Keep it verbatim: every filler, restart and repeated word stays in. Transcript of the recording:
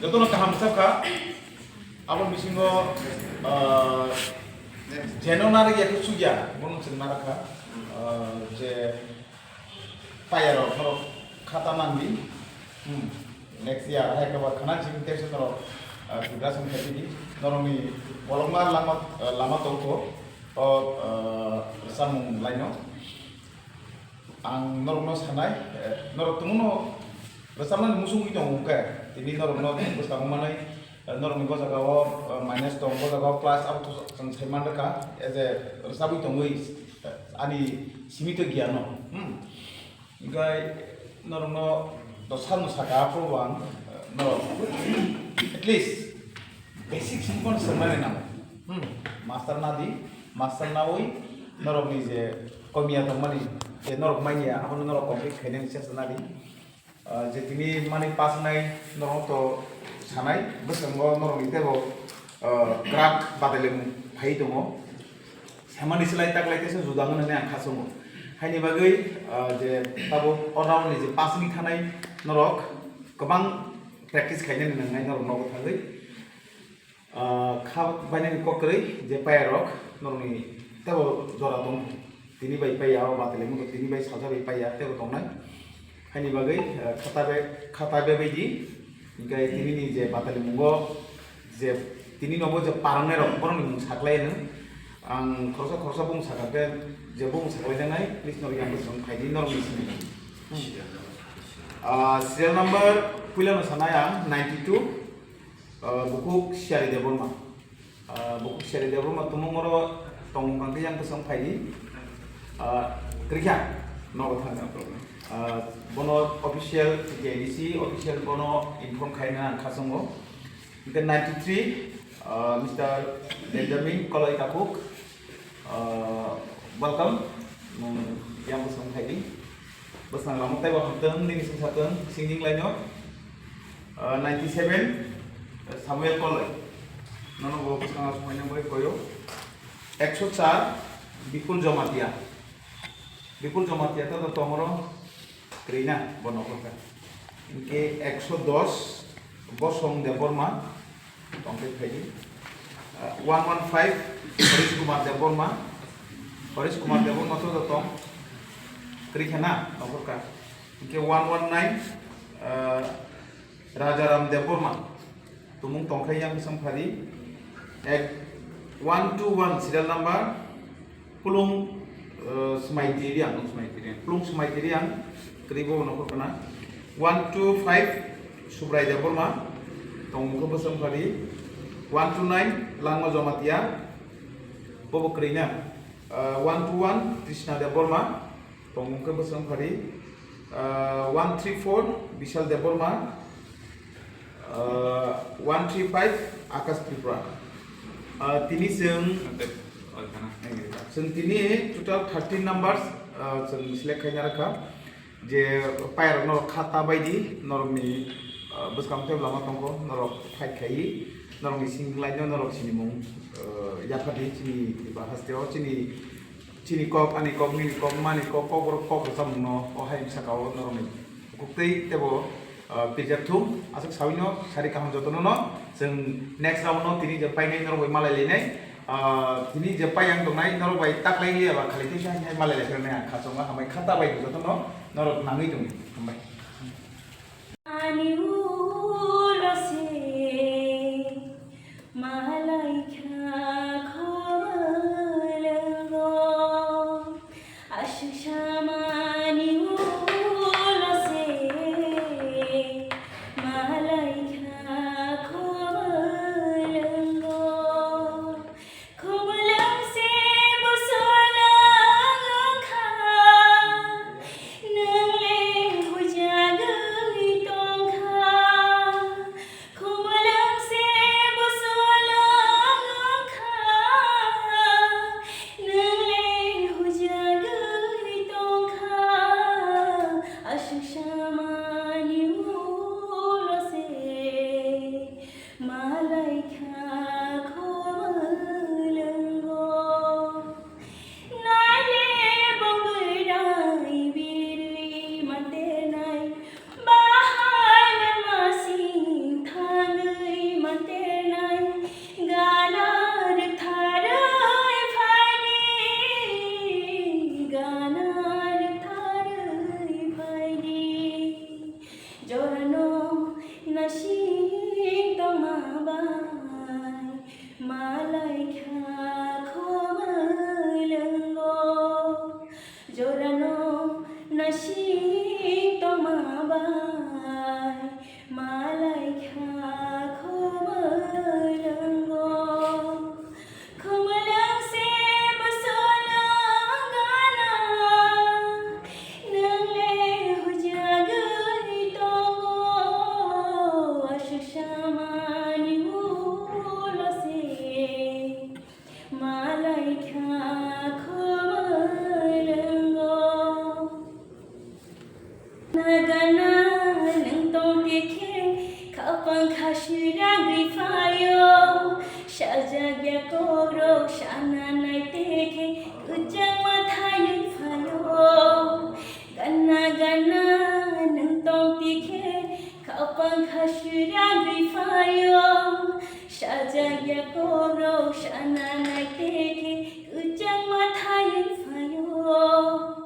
Jotono kaham sakha, abo bisingo, ah, jeno narwk ya khe chukya, bono chwng narwkha, ah, je payarok norok khata nangdi, hmm, next year hai khe ba khana chini teisa norok, ah, preparation khaitidi, norokni bolongma lama, ah, lama tongkho, o, ah, samung laino. Ang norokno sanai, eh, norok tongno rwchapnani muchungwi tongo hwnkhe, tini norokno bwskango manwi, eh, norokni bo jagao, eh, minus tong, bo jagao plus, abo to chwng sai man rwkha, as a rwchapwi tongwi, eh, ani simi to giyano, hmm. Hwnkhe norokno dosa no saka, aphuru ang, eh, norok at least basic simi phano swngmani nango, hmm. Master nadi, master nawi norokni je komiya tongmani, je norok manya, abono norok complete khainani chesta nadi. Ah, je tini mani pass wngnai norok to sanai, bwskango norokni teibo, ah, kwrak badalimung phai tongo. Samani slai taklai teisa juda wngmani ang khasongo. Haini bagwi, ah, je tabuk o round ni je pass wngwi thanai norok kwbang practice khainani nangnai norok nogo thangwi. Ah, kha bainani kok kwrwi je payarok norokni teibo jora tong. Tini bai paiya, o batali mudo tini bai salsa bai paiya, teibo tongnai. Haini bagwi, ah, khata be, khata bebaidi, hingke tini ni je batali mungo, je tini nogo je parangnairok, borokni mung saklaino. Ang khoroksa khoroksa bung sakha khe, je bung saklaijaknai, please norok yang bwswng phaidi, norokni simi. Ah, serial number puilano sanai ang, ninety two. Ah, bukhuk Siyari Debbarma. Ah, bukhuk Siyari Debbarma tumung oro tongmung kangkhe yang bwswng phaidi. Ah, kwrwikha, nogo thang. Ah, bono official T T I D C official bono inform khaina ang khasungo. Hingke ninety three, ah, Mister Benjamin Koloi Takhuk. Ah, welcome. Nwng yang bwswng phaidi. Bwswng lama teibo hamtwng, nini singsa tong, singning laino. Ah, ninety seven, Samuel Koloi. Nono bo bwswng aswk phaina bai koyo. Ekso char, Bipul Jomatia. Bipul Jomatia to, to tongoro. Kwrwina bo nokhorkha. Hingke ekso dos Bosong Debbarma tongkhe phaidi. Ah, one one five Harish Kumar Debbarma. Harish Kumar Debbarma to tong kwrwikha na nokhorkha. Hingke one one nine, ah, Rajaram Debbarma. Tumung tongkha yang bwswng phadi. Ek, one two one serial number. Pulung, eh, Smaiti Riang, Pulung Smaiti Riang. Pulung Smaiti Riang, kwrwi bo nokhor kana. One two five Subrai Debbarma. Tongmung khe bwswng phadi. One two nine Langma Jomatia. Bobo kwrwi na. Eh, one two one Krishna Debbarma. Tongmung khe bwswng phadi, ah, one three four Bishal Debbarma, ah, one three five Akash Tripura. Ah, tini chwng, chwng tini total thirteen numbers, ah, chwng select khaina rwkha. Je payarokno khata baidi norokni, ah, bwskang tei lama tongkho, norok fight khaiwi, norokni singlaino norok sinimung, ah, yaphadi chini Tripura hasteo chini Chini kok, ani kok, nini kok, mani kok, kok borok kok rwchapmungno o hayung sakao norokni bukhuk tei teibo, ah, pirjak thung. Aswk sawino sari kaham jotono no. Chwng next round no tini je painai norok bai malai lainai. Ah, tini je paiyang tongnai norok bai taklai liya ba khali teisa hai malai lai phirnai ang khachangma hambai khata bai jotono norok nangwi tongdi. Hambai. Ani ulo se malaikha khomolwngo, aswk samani ulo se malaikha khomolwngo. Khumulwng se busolang wngkha, nwng le buja Tongte khe khapang khasui ragwi phaio. Sajagya kokrok sana naite khe kwchangma thaywi phaio. Gana gana nwng tongte khe khapang khasui ragwi phaio. Sajagya kokrok sana naite khe kwchangma thaywi phaio.